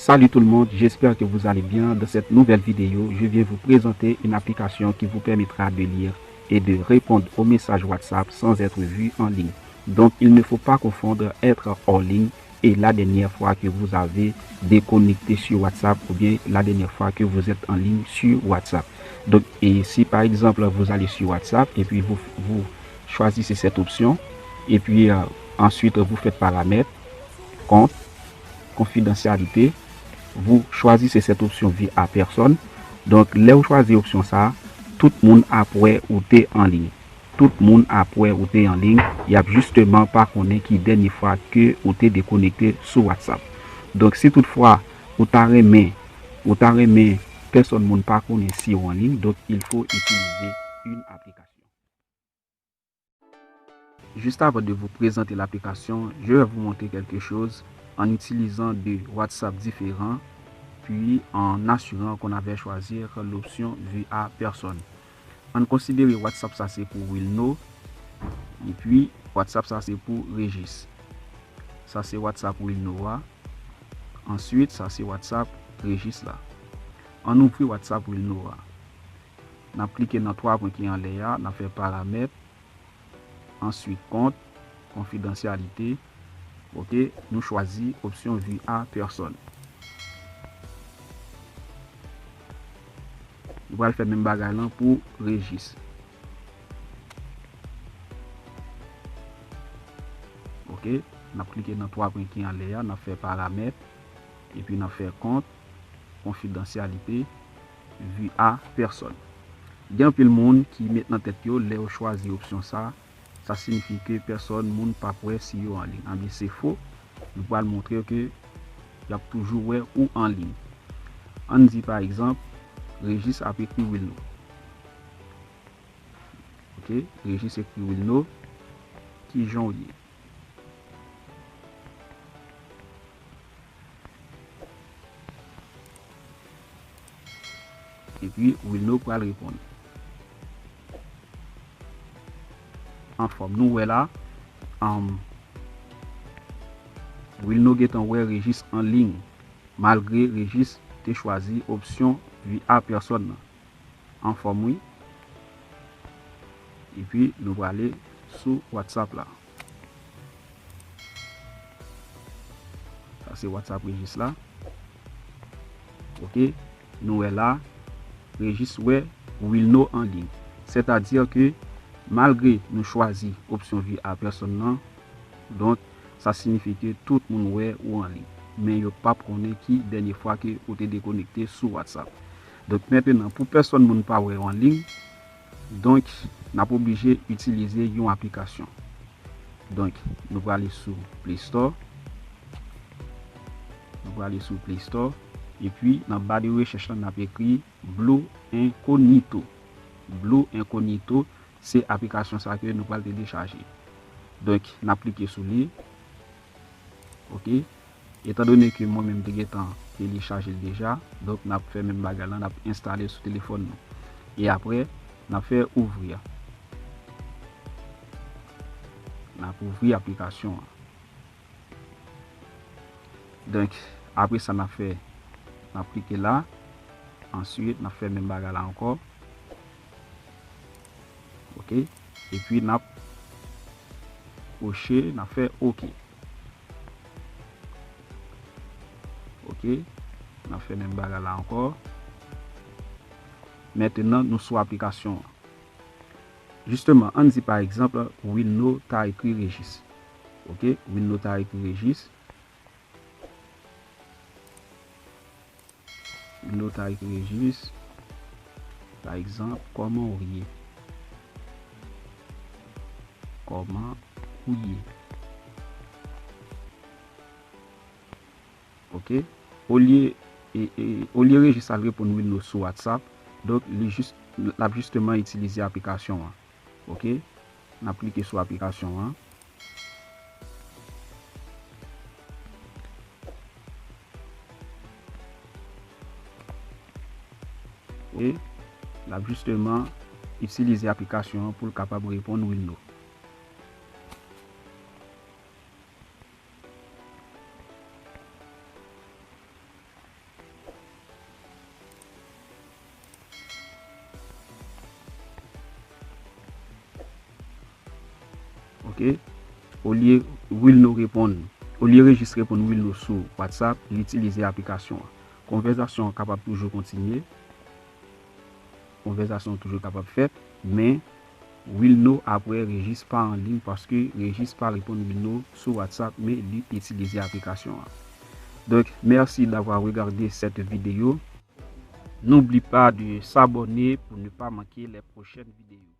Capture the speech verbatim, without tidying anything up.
Salut tout le monde, j'espère que vous allez bien. Dans cette nouvelle vidéo, je viens vous présenter une application qui vous permettra de lire et de répondre aux messages WhatsApp sans être vu en ligne. Donc, il ne faut pas confondre être hors ligne et la dernière fois que vous avez déconnecté sur WhatsApp ou bien la dernière fois que vous êtes en ligne sur WhatsApp. Donc, et si par exemple vous allez sur WhatsApp et puis vous, vous choisissez cette option et puis euh, ensuite vous faites paramètres, compte, confidentialité, vous choisissez cette option vue à personne. Donk, lè w chwazi opsyon sa a, tout moun ap wè ou te an liy. Tout moun ap wè ou te an liy, y ap jisteman pa konnen ki dènye fwa ke ou te dekonekte sou WhatsApp. Donk, si toutfwa ou ta renmen, ou ta renmen pèsòn moun pa konnen si w an liy, donk, il faut utiliser une application. Juste avant de vous présenter l'application, je vais vous montrer quelque chose en utilisant deux WhatsApp différents, puis en assurant qu'on avait choisi l'option vue à personne. Ann konsidere WhatsApp sa se pou Wilno, epi WhatsApp sa se pou Régis. Sa se WhatsApp Wilno a. Answit, sa se WhatsApp Régis la. Ann ouvri WhatsApp Wilno a. N ap klike nan twa pwen ki anlè a, n ap fè paramèt, answit kont, konfidansyalite. Oke, nou chwazi opsyon vue à personne. Nou pral fè menm bagay lan pou Régis. Oke, n ap klike nan twa pwen ki anlè a, n ap fè paramèt, epi n ap fè kont, konfidansyalite, vue à personne. Gen anpil moun ki met nan tèt yo, lè yo chwazi opsyon sa, sa siyifi ke pèsòn moun p ap wè si yo an liy. Ebyen, se fo. Nou pral montre w ke y ap toujou wè ou an liy. Ann di, pa egzanp, Régis ap ekri Wilno. Oke, Régis ekri Wilno. Kijan w ye? Epi Wilno pral reponn. Anfòm, nou wè la, um, Wilno gentan wè Régis an liy, malgre Régis te chwazi opsyon vue à personne nan. Anfòm, wi. Epi nou prale sou WhatsApp la. Sa se WhatsApp Régis la. Oke, nou wè la, Régis wè Wilno an liy. Sètadi ke malgre nou chwazi opsyon vue à personne nan, donk, sa siyifi ke tout moun wè ou an liy. Men yo p ap konnen ki dènye fwa ke ou te dekonekte sou WhatsApp. Donk, mentenan, pou pèsòn moun pa wè w an liy, donk, n ap oblije itilize yon aplikasyon. Donk, nou prale sou Play Store. Nou prale sou Play Store. Epi, nan ba de rechèch lan, n ap ekri Blue Incognito. Blue Incognito, se aplikasyon sa ke nou pral telechaje. Donk, n ap klike sou li. Oke. Etandone ke mwen menm te gentan telechaje l deja, donk n ap fè menm bagay la, n ap enstale l sou telefòn nou. E apre, n ap fè ouvri a. N ap ouvri aplikasyon an. Donk, apre sa, n ap fè, n ap klike la. Answit, n ap fè menm bagay la ankò. Oke. Epi n ap koche, n ap fè oke. Oke. N ap fè menm bagay la ankò. Mentenan, nou sou aplikasyon an. Jisteman, ann di pa egzanp, Wilno ta ekri Régis. Oke, Wilno ta ekri Régis. Wilno ta ekri Régis. Pa egzanp, kòman w ye? Kòman ou ye? Oke? Olye, e, e, olye Régis al reponn Wilno sou WhatsApp, donk li jis, l ap jisteman itilize aplikasyon an. Oke? N ap klike sou aplikasyon an. E l ap jisteman itilize aplikasyon an pou l kapab reponn Wilno. Ok? Olye Wilno reponn, olye Régis reponn Wilno sou WhatsApp, li itilize aplikasyon an. Konvèsasyon an kapab toujou kontinye. Konvèsasyon an toujou kapab fèt, men Wilno apre Régis pa an liy paske Régis pa reponn Wilno sou WhatsApp, men li itilize aplikasyon an. Donc, merci d'avoir regardé cette vidéo. N'oublie pas de s'abonner pour ne pas manquer les prochaines vidéos.